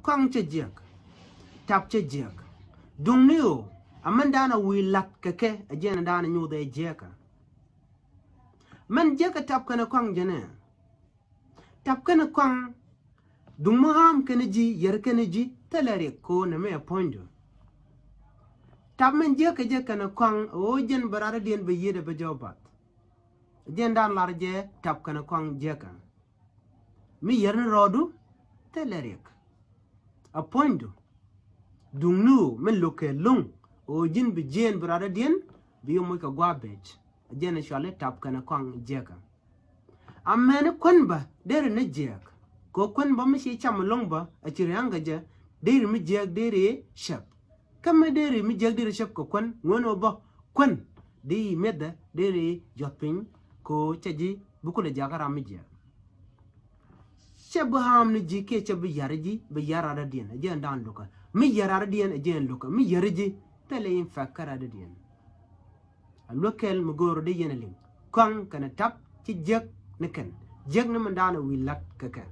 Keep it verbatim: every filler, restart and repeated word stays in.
Kɔaŋ cɛ jiäk. Tap cɛ jiäk. Duŋni ɣöö a mɛn da̱a̱n a wi̱i̱ la̱t kɛ kɛ, a jiɛn da̱a̱n a nyuuth ɛ jiäkä. Mɛn jiäkä tap kɛnɛ kɔaŋ jɛnɛ. Tap kɛnɛ kɔaŋ, duŋ mi ɣa̱a̱m kɛnɛ ji̱, yär kɛnɛ ji̱, thilɛ riɛk ko̱o̱n ɛmɛ ɛ puɔ̱nydu. Tap mɛn jiäkä jɛ kɛnɛ kɔaŋ, ɣöö jiɛn bɛ radädiɛn bɛ yiëëdɛ bɛ jɔw bath. Jiɛn da̱a̱n lar jɛ tap kɛnɛ kɔaŋ jiäkä. Mi yär ni rɔɔdu, thilɛ riɛk. A puɔ̱nydu. Duŋni ɣöö min lo̱kɛ lo̱ŋ, ɣöö ji̱n bi jiɛɛn bi radädiɛn, bi yɛ moc kɛ gua̱a̱ bec. A jiɛn cuali tap kɛnɛ kɔaŋ jiäkä. Amäni kuän bä deri ni jiäk. Kɛ kuän bä mi ci cam lo̱ŋ bä, a ci ria̱ŋ kɛ jɛ, deri mi jiäk deri cäp. Kä mi deri mi jiäk deri cäp kɛ kuän, ŋuän ɣöö bä kuän di mi̱ethdä deri juɔth piny, kɛ ɣöö cɛ ji̱ bi kulɛ jakä ram mi jiäk. Cɛ bi ɣa̱a̱m ni ji̱ kiɛ cɛ bi yär ji̱, bi yär radädiɛn, a jiɛn da̱a̱n lukä. Mi yär radädiɛn, a jiɛn lukä. Mi yär ji̱, thilɛ in fɛk kä radädiɛn. A luäk kɛl mi go̱o̱r dee yɛn a liŋ. Kɔaŋ kɛnɛ tap ci jiäk ni kɛn. Jiäk ni mɛn da̱a̱n a wi̱i̱ la̱t kɛ kɛ.